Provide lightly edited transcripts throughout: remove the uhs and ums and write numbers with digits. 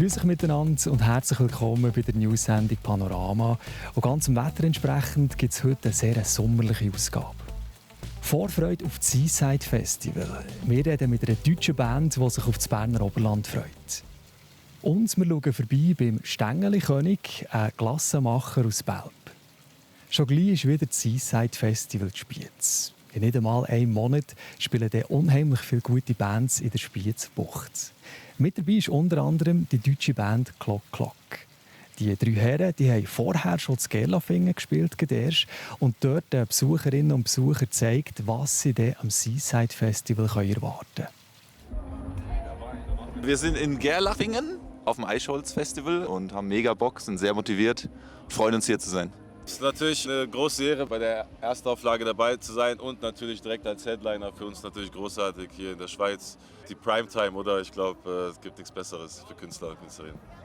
Grüß euch miteinander und herzlich willkommen bei der News-Sendung Panorama. Und ganz dem Wetter entsprechend gibt es heute eine sehr sommerliche Ausgabe. Vorfreude auf das Seaside Festival. Wir reden mit einer deutschen Band, die sich auf das Berner Oberland freut. Und wir schauen vorbei beim Stängeli-König, einem Glassenmacher aus Belp. Schon gleich ist wieder das Seaside Festival in Spiez. In nicht einmal einem Monat spielen dann unheimlich viele gute Bands in der Spiezbucht. Mit dabei ist unter anderem die deutsche Band Clock Clock. Die drei Herren haben vorher schon das Gerlafingen gespielt und dort den Besucherinnen und Besuchern gezeigt, was sie dann am Seaside Festival erwarten können. Wir sind in Gerlafingen auf dem Eichholz-Festival und haben mega Bock, sind sehr motiviert, freuen uns hier zu sein. Es ist natürlich eine große Ehre, bei der Erstauflage dabei zu sein und natürlich direkt als Headliner für uns natürlich großartig hier in der Schweiz. Die Primetime, oder? Ich glaube, es gibt nichts Besseres für Künstler und Künstlerinnen.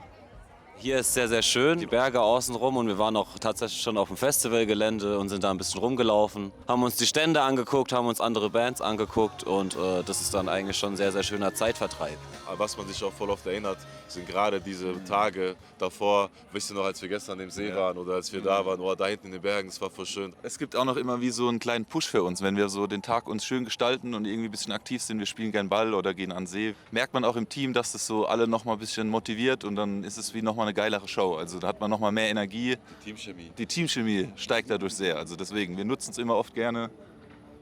Hier ist sehr, sehr schön, die Berge außenrum und wir waren auch tatsächlich schon auf dem Festivalgelände und sind da ein bisschen rumgelaufen, haben uns die Stände angeguckt, haben uns andere Bands angeguckt und das ist dann eigentlich schon ein sehr, sehr schöner Zeitvertreib. Was man sich auch voll oft erinnert, sind gerade diese Tage davor, wisst ihr noch, als wir gestern an dem See waren oder als wir da waren, oh, da hinten in den Bergen, es war voll schön. Es gibt auch noch immer wie so einen kleinen Push für uns, wenn wir so den Tag uns schön gestalten und irgendwie ein bisschen aktiv sind, wir spielen gern Ball oder gehen an den See, merkt man auch im Team, dass das so alle noch mal ein bisschen motiviert und dann ist es wie noch mal eine geilere Show. Also da hat man noch mal mehr Energie. Die Teamchemie steigt dadurch sehr. Also deswegen, wir nutzen es immer oft gerne,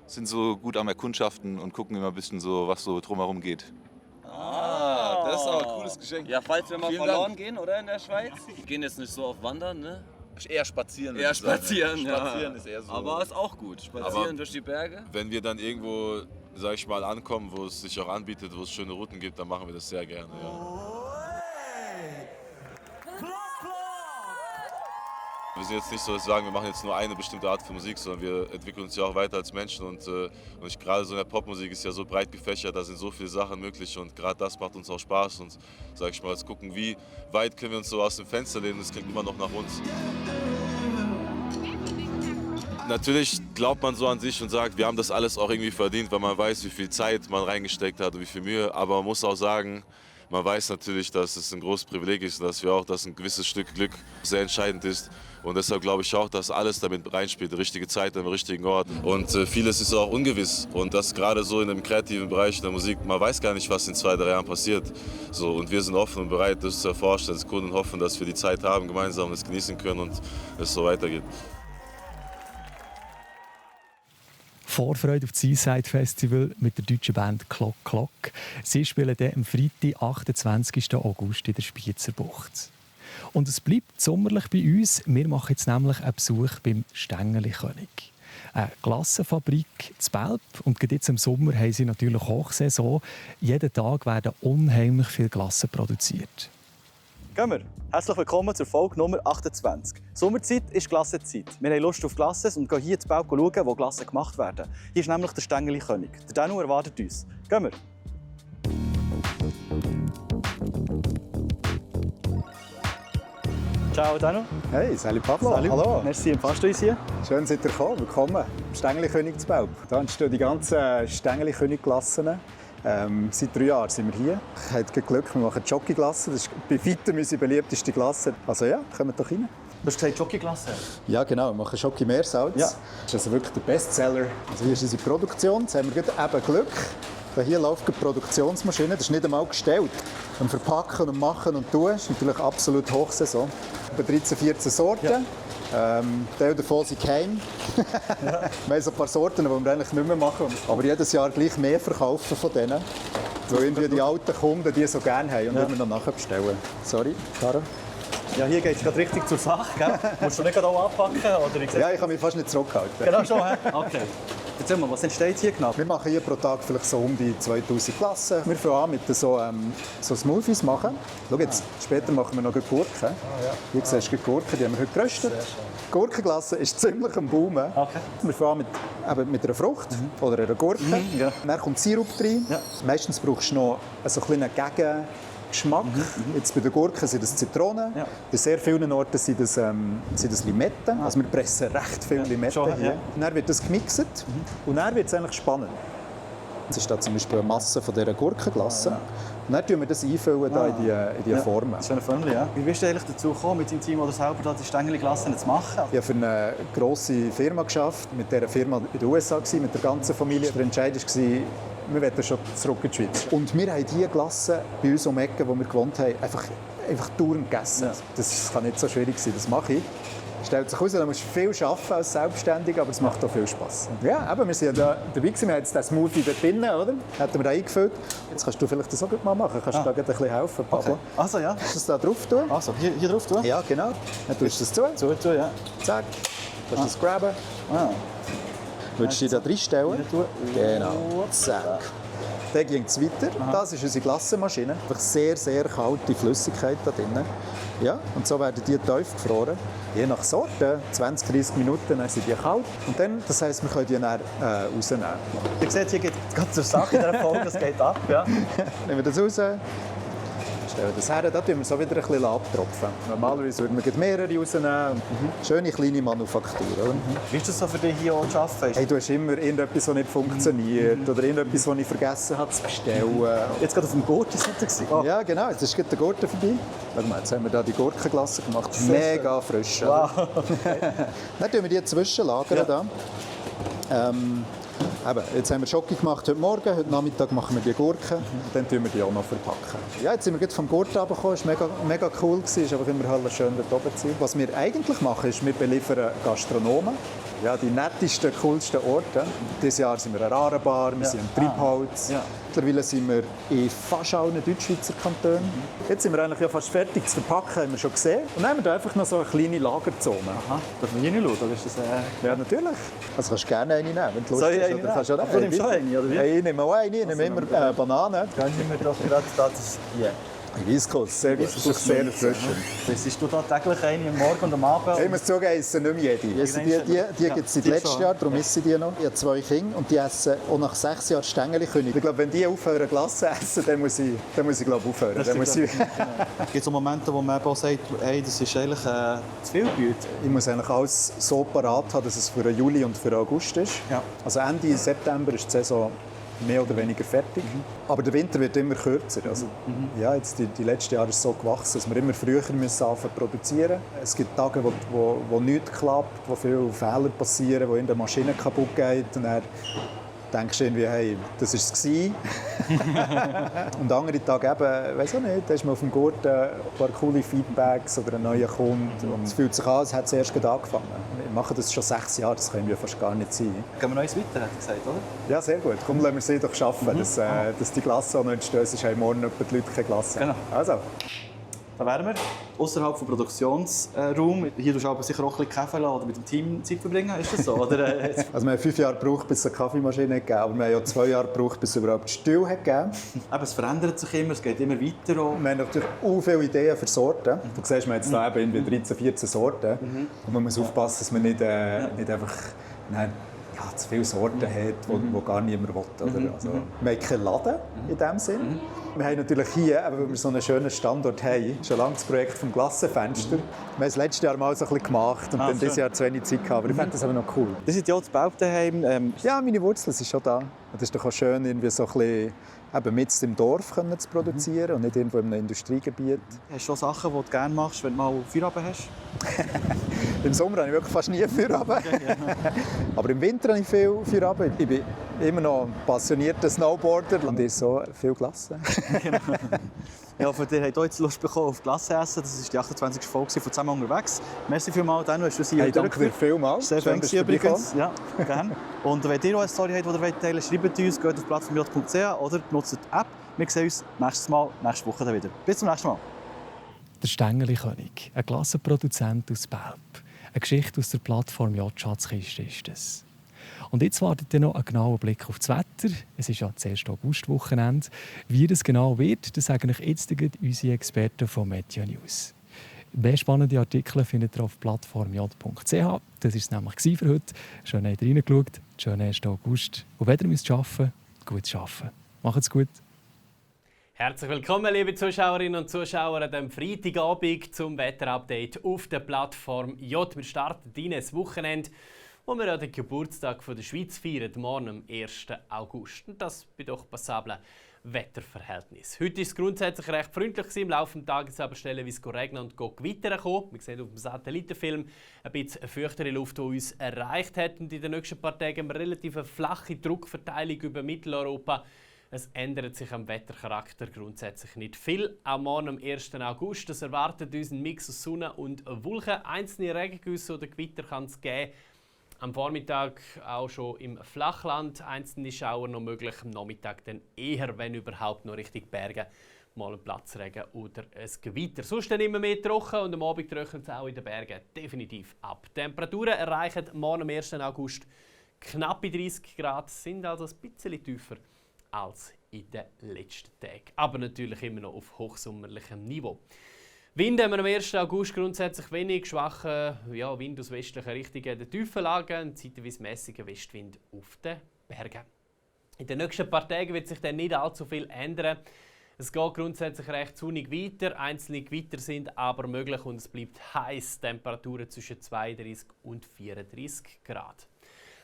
sind so gut am Erkundschaften und gucken immer ein bisschen so, was so drumherum geht. Das ist auch ein cooles Geschenk. Ja, falls wir mal Vielen verloren Dank. gehen, oder in der Schweiz? Wir gehen jetzt nicht so auf Wandern, ne? Eher spazieren. Eher spazieren, ja. Spazieren ist eher so. Aber ist auch gut, spazieren durch die Berge. Wenn wir dann irgendwo, sag ich mal, ankommen, wo es sich auch anbietet, wo es schöne Routen gibt, dann machen wir das sehr gerne. Ja. Wir sind jetzt nicht so, dass wir sagen, wir machen jetzt nur eine bestimmte Art von Musik, sondern wir entwickeln uns ja auch weiter als Menschen und gerade so in der Popmusik ist ja so breit gefächert, da sind so viele Sachen möglich und gerade das macht uns auch Spaß und sag ich mal, jetzt gucken, wie weit können wir uns so aus dem Fenster lehnen, das klingt immer noch nach uns. Natürlich glaubt man so an sich und sagt, wir haben das alles auch irgendwie verdient, weil man weiß, wie viel Zeit man reingesteckt hat und wie viel Mühe, aber man muss auch sagen, man weiß natürlich, dass es ein großes Privileg ist und dass ein gewisses Stück Glück sehr entscheidend ist. Und deshalb glaube ich auch, dass alles damit reinspielt, die richtige Zeit am richtigen Ort. Und vieles ist auch ungewiss. Und das gerade so in dem kreativen Bereich der Musik, man weiß gar nicht, was in 2-3 Jahren passiert. So, und wir sind offen und bereit, das zu erforschen als Kunden und hoffen, dass wir die Zeit haben, gemeinsam das genießen können und es so weitergeht. Vorfreude auf das Seaside Festival mit der deutschen Band Clock Clock. Sie spielen dann am Freitag, 28. August in der Spiezerbucht. Und es bleibt sommerlich bei uns. Wir machen jetzt nämlich einen Besuch beim Stängeli-König. Eine Glassenfabrik in Belp. Und gerade jetzt im Sommer haben sie natürlich Hochsaison. Jeden Tag werden unheimlich viele Glassen produziert. Gehen wir. Herzlich willkommen zur Folge Nummer 28. Sommerzeit ist Glassenzeit. Wir haben Lust auf Glasses und gehen hier zu Belp schauen, wo Glassen gemacht werden. Hier ist nämlich der Stängeli-König. Der Danu erwartet uns. Gehen wir. Ciao Danu. Hey, salut Pablo. Salut. Hallo. Merci, empfasst du uns hier? Schön, seid ihr gekommen. Willkommen im Stängeli-König zu Belp. Hier entstehen die ganzen Stängeli-König-Glassen. Seit 3 Jahren sind wir hier. Ich habe Glück, wir machen Jockey-Glassen. Das ist bei weitem unsere beliebteste Glasse. Also ja, kommt doch rein. Du hast gesagt Jockey-Glasse? Ja, genau. Wir machen Jockey Meersalz. Ja. Das ist also wirklich der Bestseller. Also hier ist unsere Produktion. Jetzt haben wir eben Glück. Hier läuft die Produktionsmaschine. Das ist nicht einmal gestellt. Am Verpacken und Machen und Tun ist natürlich absolut Hochsaison. Über 13, 14 Sorten. Ja. Teil davon sind geheim. Ja. Wir haben so ein paar Sorten, die wir eigentlich nicht mehr machen. Aber jedes Jahr gleich mehr verkaufen von denen. Weil irgendwie die alten Kunden die so gerne haben und immer noch nachher bestellen. Sorry, Caro. Ja, hier geht es gerade richtig zur Sache. Gell? Musst du nicht gerade auch anpacken? Oder wie ja, ich kann mich fast nicht zurückhalten. Genau schon, okay. Erzähl mal, was entsteht hier genau? Wir machen hier pro Tag vielleicht so um die 2000 Glassen. Wir fangen an mit so Smoothies machen. Schau jetzt, später machen wir noch Gurken. Ah, ja. Hier siehst du Gurken, die haben wir heute geröstet. Gurkenglasse ist ziemlich am Boomen. Okay. Wir fangen mit einer Frucht oder einer Gurke. Ja. Dann kommt Sirup rein. Ja. Meistens brauchst du noch so einen kleinen Gegengeschmack. Jetzt bei den Gurken sind das Zitronen. Ja. Bei sehr vielen Orten sind das Limetten. Also wir pressen recht viele Limetten hier. Ja. Dann wird das gemixt und dann wird es eigentlich spannend. Das ist da zum Beispiel eine Masse von dieser Gurkenglasse. Und dann füllen wir das einfüllen da in die Formen. Das ist ein Funnel, ja. Wie bist du eigentlich dazu gekommen, mit deinem Team oder selber da die Stängeli-Glassen zu machen? Ich habe für eine grosse Firma geschafft, mit dieser Firma in den USA, mit der ganzen Familie. Der Entscheid war, wir wollen schon zurück in die Schweiz. Und wir haben diese Glassen bei uns um Ecken, wo wir gewohnt haben, einfach dauernd gegessen. Ja. Das kann nicht so schwierig sein, das mache ich. Stellt sich heraus, da musst du viel arbeiten als Selbstständiger, aber es macht auch viel Spass. Ja, eben, wir sind ja dabei gewesen, wir haben jetzt den Smoothie dort drin, oder? Hätten wir da eingefüllt. Jetzt kannst du vielleicht das auch mal machen. Kannst du da ein bisschen helfen, Pablo? Okay. Also ja. Kannst du das da drauf tun? Also, hier drauf tun? Ja, genau. Dann tust du das zu. Ja. Zack. Kannst du das grabben. Würdest du dich da reinstellen? Genau. Zack. Dann ging es weiter. Aha. Das ist unsere Glassenmaschine. Einfach sehr, sehr kalte Flüssigkeit da drin. Ja, und so werden die tief gefroren. Je nach Sorte, 20, 30 Minuten, dann sind die kalt. Und dann, das heisst, wir können die dann rausnehmen. Ihr seht, hier geht es zur Sache in dieser Folge, es geht ab. Ja. Nehmen wir das raus. Stellen das her, da tun wir so wieder ein bisschen abtropfen. Normalerweise würden wir mehrere rausnehmen. Schöne kleine Manufaktur. Oder? Wie ist das so für dich hier auch zu arbeiten? Hey, du hast immer irgendetwas, das nicht funktioniert oder irgendetwas, das ich vergessen habe zu bestellen. Jetzt gerade auf dem Gurtenseite. Oh. Ja, genau. Jetzt ist gerade der Gurten vorbei. Schau mal, jetzt haben wir hier die Gurkenglasse gemacht. Mega frisch. Wow. Dann tun wir die zwischenlagern. Ja. Eben, jetzt haben wir Schoki gemacht heute Morgen, heute Nachmittag machen wir die Gurken und dann tun wir die auch noch verpacken. Ja, jetzt sind wir gerade vom Gurten runtergekommen, es war mega cool, es ist aber immer halt schön dort oben zu sein. Was wir eigentlich machen, ist, wir beliefern Gastronomen. Ja, die nettesten, coolsten Orte. Dieses Jahr sind wir in Arenbar, wir sind im Treibholz. Ja. Mittlerweile sind wir in fast allen Deutschschweizer Kantonen. Jetzt sind wir eigentlich ja fast fertig zu verpacken, haben wir schon gesehen. Und dann haben wir da einfach noch so eine kleine Lagerzone. Aha, darf man hier nicht schauen? Oder ist das, Ja, natürlich. Also kannst du gerne eine nehmen, wenn du Lust hast. Soll ich eine nehmen? Du nimmst schon eine, oder wie? Ich nehme auch eine, ich nehme immer Bananen. Dann nehmen wir doch gerade das hier. Weisskuss, sehr gut. Das ist sehr erfrischend. Isst du da täglich eine am Morgen und am Abend? Ich muss zugeben, ich esse nicht mehr jede. Die gibt es seit letztem Jahr, darum esse ich die noch. Ich habe 2 Kinder und die essen auch nach 6 Jahren Stängeli-König. Ich glaube, wenn die aufhören Glasse essen, dann muss ich glaube aufhören. Gibt es so Momente, wo man auch sagt, hey, das ist eigentlich zu viel Güte? Ich muss eigentlich alles so parat haben, dass es für Juli und für August ist. Ja. Also Ende September ist die Saison mehr oder weniger fertig. Aber der Winter wird immer kürzer. Also, ja, jetzt die letzten Jahre ist es so gewachsen, dass wir immer früher anfangen zu produzieren. Es gibt Tage, wo nichts klappt, wo viele Fehler passieren, wo irgendeine Maschine kaputt geht. Und dann denkst du irgendwie, hey, das war es. Und andere Tage eben, weiss auch nicht, da ist man auf dem Gurten ein paar coole Feedbacks oder ein neuer Kunde. Und es fühlt sich an, als hätte es erst gerade angefangen. Wir machen das schon 6 Jahre, das können wir fast gar nicht sein. Gehen wir noch eins weiter, hat er gesagt, oder? Ja, sehr gut. Komm, lassen wir sie doch arbeiten, dass die Glasse auch noch entsteht. Sonst haben morgen etwa die Leute keine Glasse. Genau. Also. Da wären wir. Außerhalb des Produktionsraums. Hier tust du aber sicher auch ein bisschen Kaffee oder mit dem Team Zeit verbringen. Ist das so? Oder? Also wir haben 5 Jahre gebraucht, bis es eine Kaffeemaschine gegeben hat. Aber wir haben ja 2 Jahre gebraucht, bis es überhaupt Stuhl gegeben hat. Es verändert sich immer, es geht immer weiter. Auch. Wir haben natürlich auch viele Ideen für Sorten. Du siehst, wir haben jetzt da eben 13, 14 Sorten. Und man muss aufpassen, dass man nicht einfach zu viele Sorten hat, die gar niemand will. Oder? Also, wir haben keinen Laden in diesem Sinn. Wir haben natürlich hier, weil wir so einen schönen Standort haben, schon lange das Projekt vom Glassenfenster. Wir haben es letztes Jahr mal so ein bisschen gemacht und dann dieses Jahr zu wenig Zeit gehabt. Aber ich fände das aber noch cool. Das sind ja auch das Bauptenheim. Ja, meine Wurzeln sind schon da. Das ist doch auch schön, irgendwie so ein bisschen mitten im Dorf zu produzieren und nicht irgendwo in einem Industriegebiet. Hast du schon Sachen, die du gerne machst, wenn du mal Feierabend hast? Im Sommer habe ich wirklich fast nie Feierabend. Aber im Winter habe ich viel Feierabend. Ich bin immer noch ein passionierter Snowboarder und ist so viel Glasse. Genau. Ja, für dich habt ihr jetzt Lust bekommen auf Glasse essen. Das ist die 28. Folge von «Zusammen unterwegs». Merci vielmals, Danu, hast du sie danke dir vielmals. Sehr schön übrigens. Ja, gerne. Und wenn ihr auch eine Story habt, die ihr teilen wollt, schreibt uns, geht auf plattformj.ch oder nutzt die App. Wir sehen uns nächste Woche dann wieder. Bis zum nächsten Mal. Der Stängeli-König, ein Glassenproduzent aus Belp. Eine Geschichte aus der Plattform J-Schatzkiste ist das. Und jetzt wartet noch ein genauer Blick auf das Wetter. Es ist ja das 1. August-Wochenende. Wie das genau wird, das sagen euch jetzt unsere Experten von Meteo News. Mehr spannende Artikel findet ihr auf plattformj.ch. Das war es nämlich für heute. Schön, habt ihr reingeschaut. Schönen 1. August. Und wenn ihr müsst arbeiten müsst, gut arbeiten. Macht's gut. Herzlich willkommen, liebe Zuschauerinnen und Zuschauer, an diesem Freitagabend zum Wetterupdate auf der Plattform J. Wir starten in das Wochenende. wo wir ja den Geburtstag der Schweiz feiern, morgen am 1. August. Und das bei doch passablen Wetterverhältnis. Heute war es grundsätzlich recht freundlich. Im Laufe des Tages aber stellenweise regnen und gewittern kommen. Wir sehen auf dem Satellitenfilm ein bisschen feuchtere Luft, die uns erreicht hat. Und in den nächsten paar Tagen haben wir eine relativ flache Druckverteilung über Mitteleuropa. Es ändert sich am Wettercharakter grundsätzlich nicht viel. Auch morgen am 1. August das erwartet uns ein Mix aus Sonne und Wolken. Einzelne Regengüsse oder Gewitter kann es geben. Am Vormittag auch schon im Flachland einzelne Schauer noch möglich. Am Nachmittag dann eher, wenn überhaupt, noch Richtung Berge. Mal ein Platzregen oder ein Gewitter. Sonst dann immer mehr trocken und am Abend trocknet es auch in den Bergen definitiv ab. Die Temperaturen erreichen morgen am 1. August knappe 30 Grad, sind also ein bisschen tiefer als in den letzten Tagen. Aber natürlich immer noch auf hochsommerlichem Niveau. Wind haben wir am 1. August grundsätzlich wenig, schwacher Wind aus westlicher Richtung in den tiefen Lagen und zeitweise mäßiger Westwind auf den Bergen. In den nächsten paar Tagen wird sich dann nicht allzu viel ändern. Es geht grundsätzlich recht sonnig weiter, einzelne Gewitter sind aber möglich und es bleibt heiß, Temperaturen zwischen 32 und 34 Grad.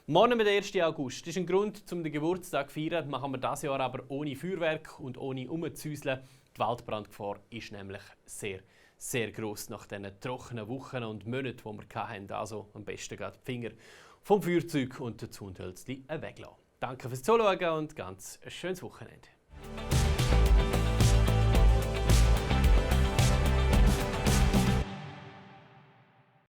Morgen, der 1. August, ist ein Grund, um den Geburtstag zu feiern. Machen wir dieses Jahr aber ohne Feuerwerk und ohne Umzüseln. Die Waldbrandgefahr ist nämlich sehr gross nach diesen trockenen Wochen und Monaten, die wir hatten. Also am besten geht die Finger vom Feuerzeug und den Zündhölzchen weglassen. Danke fürs Zuschauen und ganz ein schönes Wochenende.